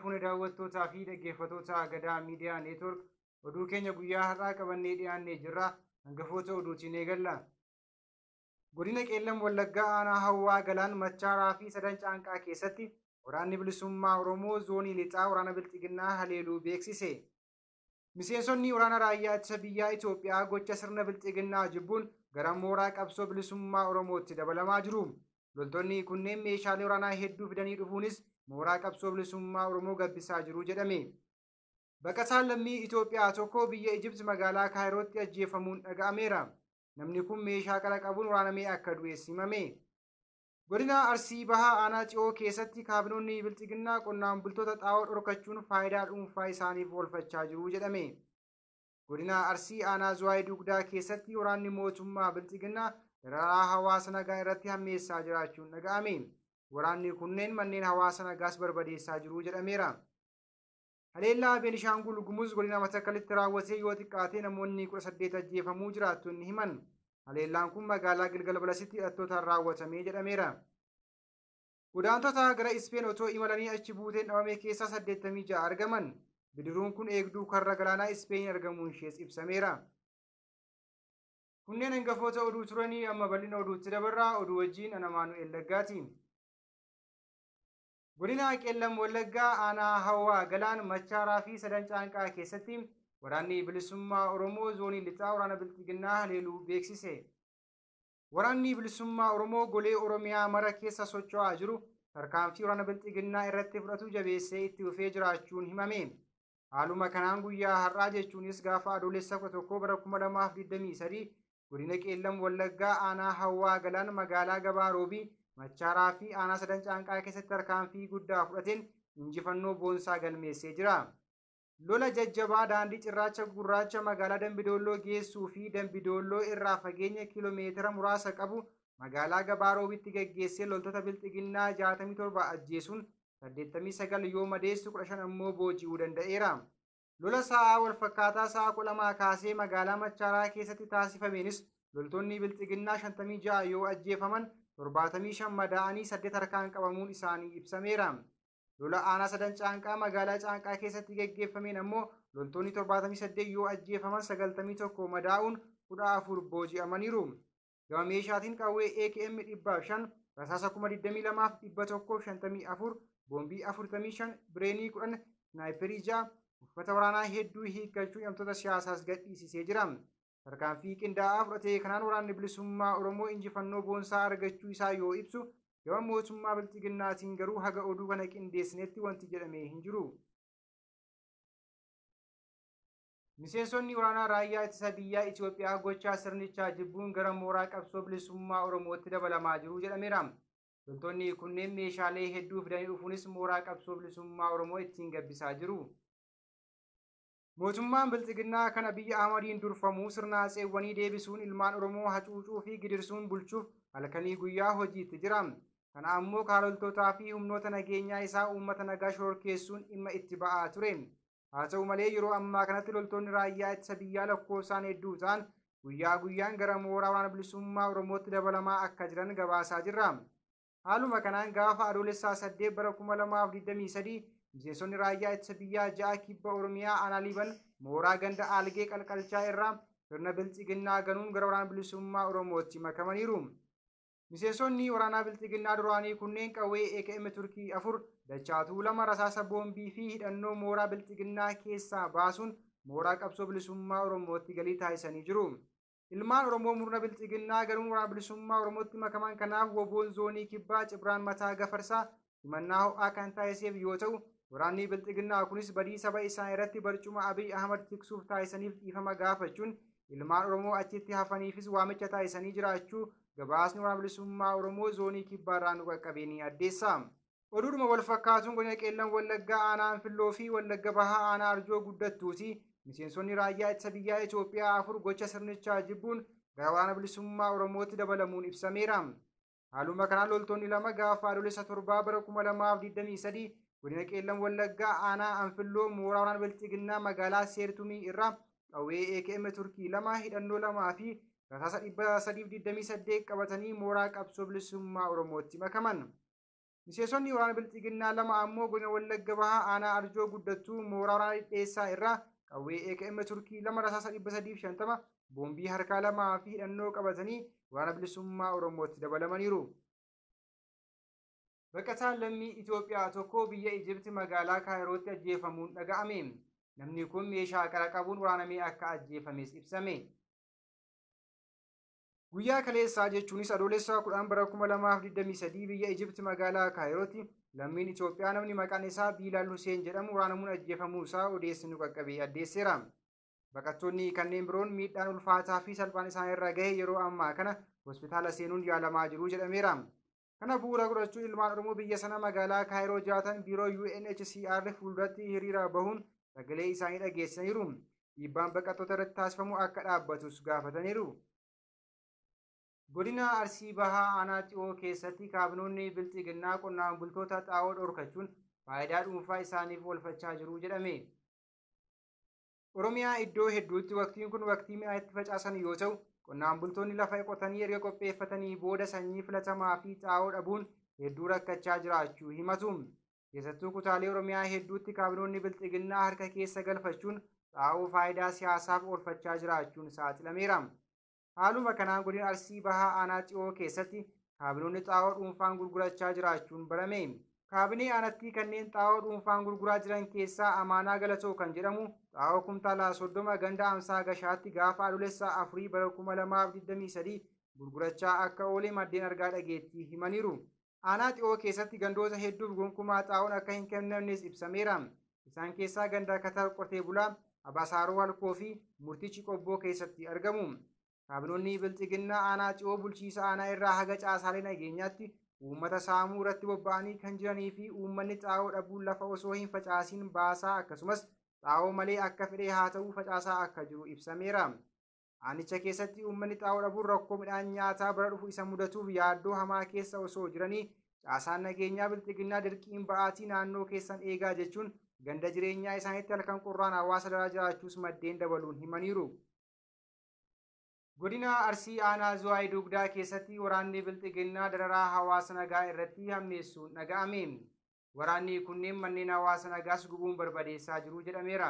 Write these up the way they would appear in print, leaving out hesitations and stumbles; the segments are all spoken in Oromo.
Fuune daawwattootaa fi dhaggeeffattoota Gadaa Miidiyaa Neetwoork oduu keenya guyyaa har'aa qabannee dhiyaannee jirra. Hangafoota oduutiin eegalla. Godina Qeellam Wallaggaa aanaa Hawwaa Galaan Machaaraa fi Sadan Caanqaa keessatti waraanni bilisummaa Oromoo zoonii lixaa waraana Bilxiginnaa haleeluu beeksise. Miseensonni waraana raayyaa ittisa biyyaa Itoophiyaa gocha sirna Bilxiginnaa jibbuun gara mooraa qabsoo bilisummaa Oromootti dabalamaa jiru. Loltoonni kunneen meeshaalee waraanaa hedduu fidanii dhufuunis mooraa qabsoo bilisummaa Oromoo gabbisaa jiru jedhame. Baqataan lammii Itoophiyaa tokko biyya Ijipt magaalaa Kaayirootti ajjeefamuun dhaga'ameera. Namni kun meeshaa qara qabuun waraanamee akka du'e himame. Godina Arsii Bahaa aanaa Ci'oo keessatti kaabinoonni Bilxiginnaa qonnaan bultoota xaa'oo dhorkachuun faayidaa dhuunfaa isaaniif oolfachaa jiru jedhame. Godina Arsii aanaa Zuwaay Dugdaa keessatti waraanni mootummaa Bilxiginnaa dararaa hawaasa nagaa irratti hammeessaa jiraachuun dhaga'ame. Waraanni kunneen manneen hawaasa nagaas barbadeessaa jiru jedhameera. Haleellaa Beenishaangul Gumuz godina Matakkalitti raawwatee yoo xiqqaate namoonni 18 ajjeefamuu jiraattonni himan. Haleellaan kun magaalaa Gilgal Balasitti hidhattootaan raawwatamee jedhameera. Godaantota gara Ispeen otoo imalanii achi buuteen dhabame keessaa 86 argaman. Bidiruun kun eegduu karra galaanaa Ispeen argamuun ishees ibsameera. Kunneen hangafoota oduu turanii amma bal'ina oduutti dabarraa oduu wajjin ana Maanu'el Laggaati. Godina Qeellam Wallaggaa aanaa Hawwaa Galaan Machaaraa fi Sadan Caanqaa keessatti waraanni bilisummaa Oromoo zoonii lixaa waraana Bilxiginnaa haleeluu beeksise. Waraanni bilisummaa Oromoo golee Oromiyaa mara keessa socho'aa jiru tarkaanfii waraana Bilxiginnaa irratti fudhatu jabeessee itti fufee jiraachuun himame. Haaluma kanaan guyyaa har'aa jechuunis gaafa adoolessa 11 bara 2023 godina Qeellam Wallaggaa aanaa Hawwaa Galaan magaalaa Gabaa Roobii Machaaraa fi aanaa Sadan Caanqaa keessatti tarkaanfii guddaa fudhateen injifannoo boonsaa galmeessee jira. Lola jajjabaa daandii cirraacha gurraacha magaalaa Dambidolloo geessuu fi Dambidolloo irraa fageenya kiiloomeetira muraasa qabu magaalaa Gabaa Roobitti gaggeessee loltoota Bilxiginnaa 67 ajjeesuun 89 yoo madeessu 15 ammoo booji'uu danda'eera. Lola sa'aa walfakkaataa sa'a 12 kaasee magaalaa Machaaraa keessatti taasifameenis loltoonni Bilxiginnaa 56 yoo ajjeefaman 75 madaa'anii 8 harkaan qabamuun isaanii ibsameera. Lola aanaa Sadan Caanqaa magaalaa Caanqaa keessatti gaggeeffameen ammoo loltoonni 78 yoo ajjeefaman 91 madaa'uun 14 booji'amaniiru. Gama meeshaatiin qawwee AKM 500 rasaasa 22,154 boombii 45 bireenii 10 snaayiperii 6 uffata waraanaa hedduu hiikkachuun hidhamtoota siyaasaas gadhiisisee jira. Tarkaanfii qindaa'aa fudhatee kanaan waraanni bilisummaa Oromoo injifannoo boonsaa argachuu isaa yoo ibsu gama mootummaa Bilxiginnaatiin garuu haga oduu kana qindeessinetti wanti jedhamee hin jiru. Miseensonni waraanaa raayyaa ittisa biyyaa Itoophiyaa gochaa sirnichaa jibbuun gara mooraa qabsoo bilisummaa Oromootti dabalamaa jiru jedhameera. Loltoonni kunneen meeshaalee hedduu fidanii dhufuunis mooraa qabsoo bilisummaa Oromoo ittiin gabbisaa jiru. Mootummaan Bilxiginnaa kan Abiyyi Ahmadiin durfamu sirna atseewwanii deebisuun ilmaan Oromoo hacuucuu fi gidirsuun bulchuuf halkanii guyyaa hojiitti jira. Kana ammoo kaaloltootaa fi humnoota nageenyaa isaa uummata nagaa shororkeessuun dhimma itti ba'aa ture. Haa ta'u malee yeroo ammaa kanatti loltoonni raayyaa ittisa biyyaa lakkoofsaan hedduu ta'an guyyaa guyyaan gara mooraa waraana bilisummaa Oromootti dabalamaa akka jiran gabaasaa jirra. Haaluma kanaan gaafa adoolessaa 8 bara 2023 miseensonni raayyaa ittisa biyyaa 6 kibba Oromiyaa aanaa Liiban mooraa ganda Aalgee Qalqalchaa irraa sirna Bilxiginnaa ganuun gara waraana bilisummaa Oromootti makamaniiru. Miseensonni waraanaa Bilxiginnaa duraanii kunneen qawwee AKM Turkii 4 dachaatuu 2 rasaasa boombii fi hidhannoo mooraa Bilxiginnaa keessaa baasuun mooraa qabsoo bilisummaa Oromootti galii taasisanii jiru. Ilmaan Oromoo murna Bilxiginnaa ganuun waraana bilisummaa Oromootti makaman kanaaf woboon zoonii kibbaa Cibraan Mataa Gafarsaa himannaa ho'aa kan taasiseef yoo ta'u waraanni Bilxiginnaa kunis badii saba isaa irratti barcuma Abiy Ahmad tiksuuf taasisaniif dhiifama gaafachuun ilmaan Oromoo achitti hafaniifis waamicha taasisanii jiraachuu gabaasni waraana bilisummaa Oromoo zoonii kibbaarraa nu qaqqabee ni addeessa. Oduudhuma wal fakkaatuun godina Qeellam Wallaggaa aanaa Anfilloo fi Wallagga Bahaa aanaa Arjoo guddattuuti. Miseensonni raayyaa ittisa biyyaa Itoophiyaa 4 gocha sirnichaa jibbuun gara waraana bilisummaa Oromootti dabalamuun ibsameera. Haaluma kanaan loltoonni 2 gaafa adoolessa 7 bara 2023 godina Qeellam Wallaggaa aanaa Anfilloo mooraa waraana Bilxiginnaa magaalaa Seertumii irraa qawwee AKM Turkii 2 hidhannoo 2 fi rasaasa 328 qabatanii mooraa qabsoo bilisummaa Oromootti makaman. Miseensonni waraana Bilxiginnaa 2 ammoo godina Wallagga Bahaa aanaa Arjoo Guddattuu mooraa waraana Dhidheessaa irraa qawwee AKM Turkii 2 rasaasa 350 boombii harkaa 2 fi hidhannoo qabatanii waraana bilisummaa Oromootti dabalamaniiru. Baqataan lammii Itoophiyaa tokko biyya Ijipti magaalaa Kaayirootti ajjeefamuun dhaga'ame. Namni kun meeshaa qara qabuun waraanamee akka ajjeefames ibsame. Guyyaa kaleessaa jechuunis Adoolessa 10 bara 2023 biyya Ijipti magaalaa Kaayirootti lammiin Itoophiyaa namni maqaan isaa Biilaal Huseen jedhamu waraanamuun ajjeefamuu isaa odeessi nu qaqqabee addeesseera. Baqattoonni kanneen biroon miidhaan ulfaataa fi salphaan isaan irra gahe yeroo ammaa kana hospitaala seenuun yaalamaa jiru jedhameera. Kana bu'uura godhachuun ilmaan Oromoo biyya sana magaalaa Kaayiroo jiraatan biiroo UNHCR fuulduratti hiriira bahuun sagalee isaanii dhageessisaniiru. Dhiibbaan baqattoota irratti taasifamu akka dhaabbatus gaafataniiru. Godina Arsii Bahaa aanaa Xi'oo keessatti kaabinoonni Bilxiginnaa qonnaan bultoota xaa'oo dhorkachuun faayidaa dhuunfaa isaaniif oolfachaa jiru jedhame. Oromiyaa iddoo hedduutti waqtiin kun waqtii midhaan itti facaasan yoo ta'u, qonnaan bultoonni lafa qotanii erga qopheeffatanii booda sanyii filatamaa fi xaa'oo dhabuun hedduu rakkachaa jiraachuu himatu. Keessattuu kutaalee Oromiyaa hedduutti kaabinoonni Bilxiginnaa harka keessa galfachuun xaa'oo faayidaa siyaasaaf oolfachaa jiraachuun saaxilameera. Haaluma kanaan godina Arsii Bahaa aanaa Xi'oo keessatti kaabinoonni xaa'oo dhuunfaan gurgurachaa jiraachuun barame. Kaabinee aanatti kanneen xaa'oo dhuunfaan gurguraa jiran keessaa Amaanaa Galatoo kan jedhamu xaa'oo kumtaala 30 ganda Amsaa Gashaatti gaafa Adoolessa 4 bara 2023 gurgurachaa akka oole maddeen argaa dhageettii himaniiru. Aanaa Xi'oo keessatti gandoota hedduuf gonkumaa xaa'oon akka hin kennamnes ibsameera. Isaan keessaa ganda Katar Qotee Bulaa, Abasaaroo Halkoo fi Murtichi Qobboo keessatti argamu. Kaabinoonni Bilxiginnaa aanaa Xi'oo bulchiisa aanaa irraa haga caasaalee nageenyaatti uummata saamuu irratti bobba'anii kan jiranii fi uummanni xaa'oo dhabuun lafa osoo hin facaasiin baasaa akkasumas xaa'oo malee akka fedhee haa ta'u facaasaa akka jiru ibsameera. Aanicha keessatti uummanni xaa'oo dhabuun rakkoo midhaan nyaataa bara dhufu isa mudatuuf yaaddoo hamaa keessa osoo jiranii caasaan nageenyaa Bilxiginnaa dirqiin ba'aatii naannoo keessan eegaa jechuun ganda jireenyaa isaaniitti halkan qorraan hawaasa daraa jiraachuus maddeen dabaluun himaniiru. Godina Arsii aanaa Zuwaay Dugdaa keessatti waraanni Bilxiginnaa dararaa hawaasa nagaa irratti hammeessuun dhaga'ame. Waraanni kunneen manneen hawaasa nagaas gubuun barbadeessaa jiru jedhameera.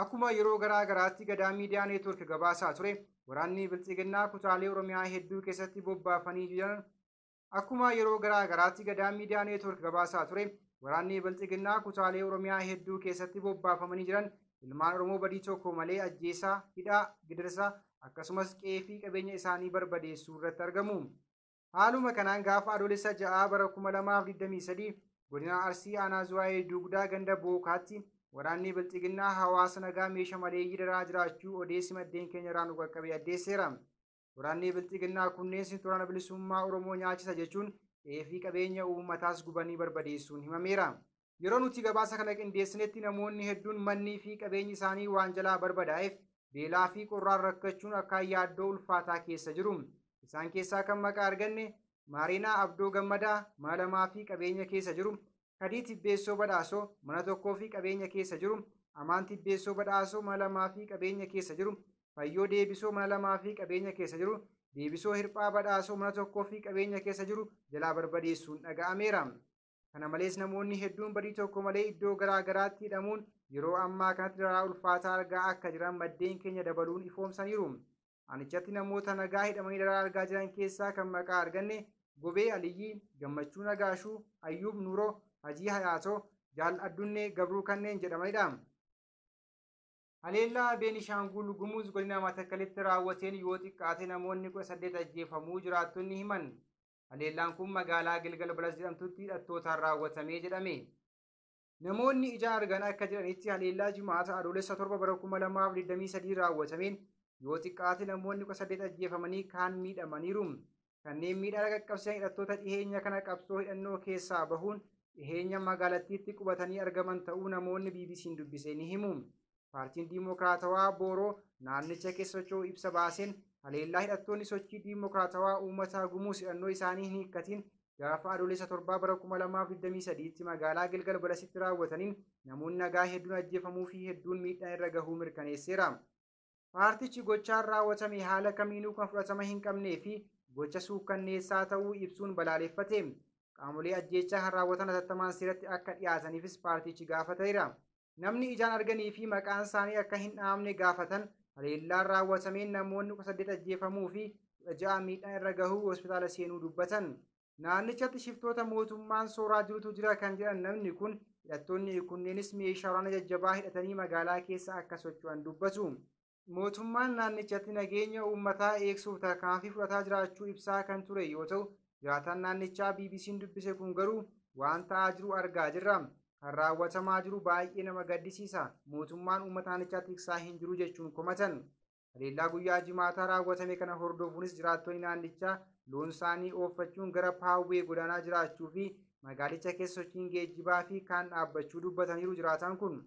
Akkuma yeroo garaa garaatti Gadaa Miidiyaa Neetwoork gabaasaa ture, waraanni Bilxiginnaa kutaalee Oromiyaa hedduu keessatti bobbaafanii jiran. Akkuma yeroo garaa garaatti Gadaa Miidiyaa Neetwoork gabaasaa ture, waraanni Bilxiginnaa kutaalee Oromiyaa hedduu keessatti bobbaafamanii jiran ilmaan Oromoo badii tokko malee ajjeesaa, hidhaa, gidirsaa akkasumas qe'ee fi qabeenya isaanii barbadeessuu irratti argamu. Haaluma kanaan gaafa Adoolessa 6 bara 2023 godina Arsii aanaa Zuwaayee Dugdaa ganda Bookaatti waraanni Bilxiginnaa hawaasa nagaa meeshaa maleeyyii daraa jiraachuu odeessi maddeen keenya irraa nu qaqqabee addeesseera. Waraanni Bilxiginnaa kunneen waraana bilisummaa Oromoo nyaachisa jechuun qe'ee fi qabeenya uummataas gubanii barbadeessuun himameera. Yeroo nuti gabaasa kana qindeessinetti namoonni hedduun mannii fi qabeenyi isaanii waan jalaa barbadaa'eef beelaa fi qorraan rakkachuun akka yaaddoo ulfaataa keessa jiru. Isaan keessaa kan maqaa arganne Maariinaa Abdoo Gammadaa mana 2 fi qabeenya keessa jiru, Kadii Tibbeessoo Badhaasoo mana 1 fi qabeenya keessa jiru, Amaan Tibbeessoo Badhaasoo mana 2 fi qabeenya keessa jiru, Fayyoo Deebisoo mana 2 fi qabeenya keessa jiru, Deebisoo Hirphaa Badhaasoo mana 1 fi qabeenya keessa jiru jalaa barbadeessuun dhaga'ameera. Kana malees namoonni hedduun badii tokko malee iddoo garaa garaatti hidhamuun yeroo ammaa kanatti daraa ulfaataa argaa akka jiran maddeen keenya dabaluun ifoomsaniiru. Aanichatti namoota nagaa hidhamanii daraa argaa jiran keessaa kan maqaa arganne Gobee Aliyyii, Gammachuu Nagaashuu, Ayyuub Nuuroo, Hajii Hayaatoo, Jaal Addunnee Gabruu kanneen jedhamanidha. Haleellaa Beenishaangul Gumuz godina Matakkalitti raawwateen yoo xiqqaate namoonni 18 ajjeefamuu jiraattonni himan. Haleellaan kun magaalaa Gilgal Balas jedhamtutti hidhattootaan raawwatamee jedhame. Namoonni ija argan akka jedhanitti haleellaa Jimaata Adoolessa 7 bara 2023 raawwatameen yoo xiqqaate namoonni 18 ajjeefamanii kaan miidhamaniiru. Kanneen miidhaa qaqqabsiisan hidhattoota dhiheenya kana qabsoo hidhannoo keessaa bahuun dhiheenya magaalattiitti qubatanii argaman ta'uu namoonni BBC'n dubbise ni himu. Paartiin Diimokiraatawaa Booroo naannicha keessa socho'u ibsa baaseen haleellaa hidhattoonni sochii diimokiraatawaa uummataa Gumuuz hidhannoo isaanii hin hiikkatiin gaafa Adoolessa 7 bara 2023tti magaalaa Gilgal Balasitti raawwataniin namoonni nagaa hedduun ajjeefamuu fi hedduun miidhaan irra gahuu mirkaneesseera. Paartichi gochaan raawwatame haala kamiinuu kan fudhatama hin qabnee fi gocha suukkanneessaa ta'uu ibsuun balaaleffate. Qaamolee ajjeechaa kan raawwatan hatattamaan seeratti akka dhiyaataniifis paartichi gaafateera. Namni ijaan arganii fi maqaan isaanii akka hin dhahamne gaafatan haleellaan raawwatameen namoonni 18 ajjeefamuu fi 16 miidhaan irra gahuu hospitaala seenuu dubbatan. Naannichatti shiftoota mootummaan sooraa jirutu jira kan jedhan namni kun hidhattoonni kunneenis meeshaa waraanaa jajjabaa hidhatanii magaalaa keessa akka socho'an dubbatu. Mootummaan naannichatti nageenya uummataa eegsuuf tarkaanfii fudhataa jiraachuu ibsaa kan ture yoo ta'u, jiraataan naannichaa BBC'n dubbise kun garuu waan ta'aa jiru argaa jirra. Kan raawwatamaa jiru baay'ee nama gaddisiisa. Mootummaan uummata naannichaa tiksaa hin jiru jechuun komatan. Haleellaa guyyaa jimaataa raawwatame kana hordofuunis jiraattonni naannichaa loon isaanii ooffachuun gara Paawwee godaanaa jiraachuu fi magaalicha keessa sochiin geejjibaa fi kaan dhaabbachuu dubbataniiru jiraataan kun.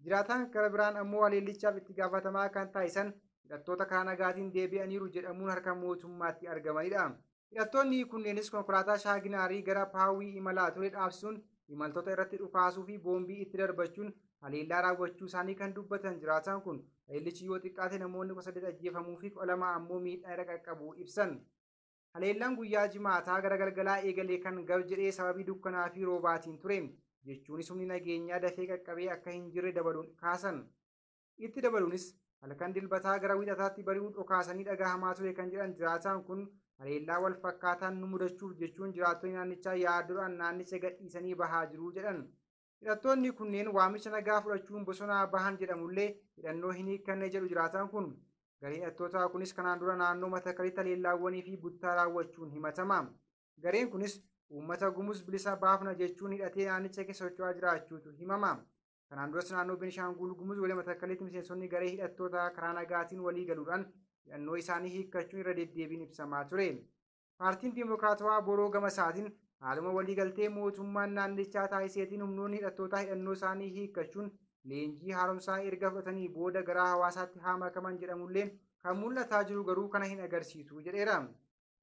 Jiraataan gara biraan ammoo haleellichaaf itti gaafatamaa kan taasisan hidhattoota karaa nagaatiin deebi'aniiru jedhamuun harka mootummaatti argamanidha. Hidhattoonni kunneenis konkolaataa Shaaginaarii gara Paawwii imalaa ture dhaabsisuun imaltoota irratti dhukaasuu fi boombii itti darbachuun haleellaa raawwachuu isaanii kan dubbatan jiraataan kun haleellichi yoo xiqqaate namoonni 18 ajjeefamuu fi 12 ammoo miidhaa irra qaqqabuu ibsan. Haleellaan guyyaa jimaataa gara galgalaa eegalee kan gab jedhee sababii dukkanaa fi roobaatiin ture jechuunis humni nageenyaa dafee qaqqabee akka hin jirre dabaluun kaasan. Itti dabaluunis halkan dilbataa gara wiixataatti bari'uu dhokaasanii dhagahamaa ture kan jedhan jiraataan kun haleellaa wal fakkaataan nu mudachuuf jechuun jiraattonni naannichaa yaaddoodhaan naannicha gadhiisanii bahaa jiru jedhan. Hidhattoonni kunneen waamicha nagaa fudhachuun bosonaa bahan jedhamullee hidhannoo hin hiikkanne jedhu jiraataan kun. Gareen hidhattootaa kunis kanaan dura naannoo Matakalitti haleellaawwanii fi buttaa raawwachuun himatama. Gareen kunis uummata Gumuz bilisa baafna jechuun hidhatee naannicha keessa socho'aa jiraachuutu himama. Kanaan duras naannoo Benishaangul Gumuz waliin Matakalitti miseensonni garee hidhattootaa karaa nagaatiin walii galuudhaan hidhannoo isaanii hiikkachuun irra deddeebiin ibsamaa ture. Paartiin Dimookiraatawaa Boroo gama isaatiin haaluma waliigaltee mootummaan naannichaa taasiseetiin humnoonni hidhattootaa hidhannoo isaanii hiikkachuun leenjii haaromsaa erga fudhatanii booda gara hawaasaatti haa makaman jedhamullee kan mul'ataa jiru garuu kana hin agarsiisu jedheera.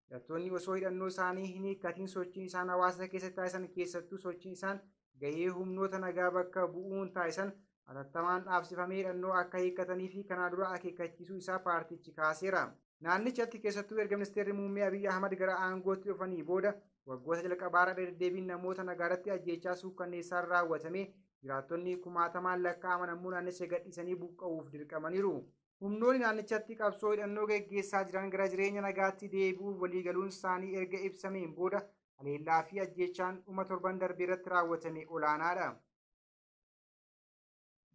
Hidhattoonni osoo hidhannoo isaanii hin hiikkatiin sochiin isaan hawaasa keessatti taasisan keessattuu sochiin isaan gahee humnoota nagaa bakka bu'uun taasisan hatattamaan dhaabsifamee hidhannoo akka hiikkatanii fi kanaa dura akeekkachiisuu isaa paartichi kaaseera. Naannichatti keessattuu erga ministeerri muummee Abiyyi Ahmad gara aangootti dhufanii booda waggoota jalqabaarra deddeebiin namoota nagaarratti ajjeechaa suukkanneessaan raawwatame jiraattonni kumaatamaan lakkaa'aman ammoo naannicha gadhiisanii buqqa'uuf dirqamaniiru. Humnoonni naannichatti qabsoo hidhannoo gaggeessaa jiran gara jireenya nagaatti deebi'uuf waliigaluun isaanii erga ibsameen booda haleellaa fi ajjeechaan dhuma torban darbee irratti raawwatame olaanaadha.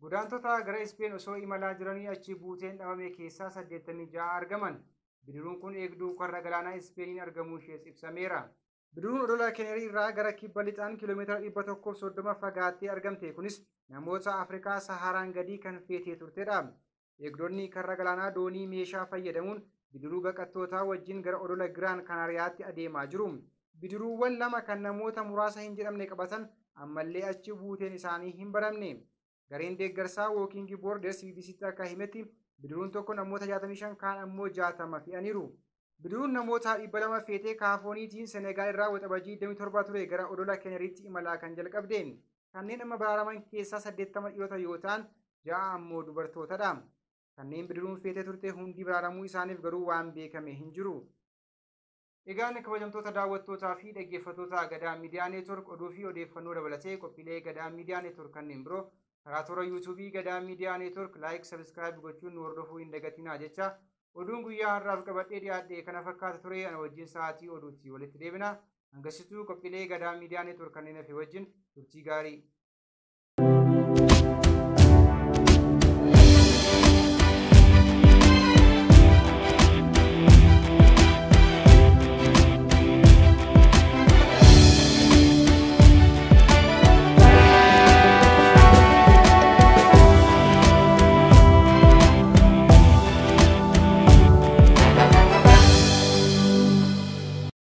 Godaantota gara Ispeen osoo imalaa jiranii achi buuteen dhabame keessaa 86 argaman. Bidiruun kun eegduu karra galaanaa Ispeeniin argamuu ishees ibsameera. Bidiruun odola Kenerii irraa gara kibba lixaan kiiloomeetira 130 fagaattee argamte kunis namoota Afrikaa Saharaan gadii kan feetee turtedha. Eegdonni karra galaanaa doonii meeshaa fayyadamuun bidiruu baqattootaa wajjin gara odola Giraan Kanaariyaatti adeemaa jiru. Bidiruuwwan lama kan namoota muraasa hin jedhamne qabatan ammallee achi buuteen isaanii hin baramne. Gareen deeggarsaa Walking Borders BBCtti akka himetti bidiruun tokko namoota 65 kaan ammoo 60 fe'aniiru. Bidiruun namoota 200 feetee Kaafooniitiin Senegaal irraa waxabajii 27 ture gara odola Keneriitti imalaa kan jalqabde. Kanneen amma baraaraman keessaa 80 dhiirota yoo ta'an 6 ammoo dubartootadha. Kanneen bidiruun feetee turte hundi baraaramuu isaaniif garuu waan beekame hin jiru. Egaan kabajamtoota daawwattootaa fi dhaggeeffattoota Gadaa Miidiyaa Neetwork oduu fi odeeffannoo dabalatee qophiilee Gadaa Miidiyaa Neetwork kanneen biroo karaa toora yuutuubii Gadaa Miidiyaa Neetwork laayik sabiskiraayib gochuun nu hordofuu hin dagatinaa jecha oduun guyyaa har'aaf qabadhee dhiyaadhe kana fakkaata ture. Ana wajjin sa'aatii oduutti walitti deebina. Hangasituu qophiilee Gadaa Miidiyaa Neetwork kanneen hafe wajjin turtii gaarii.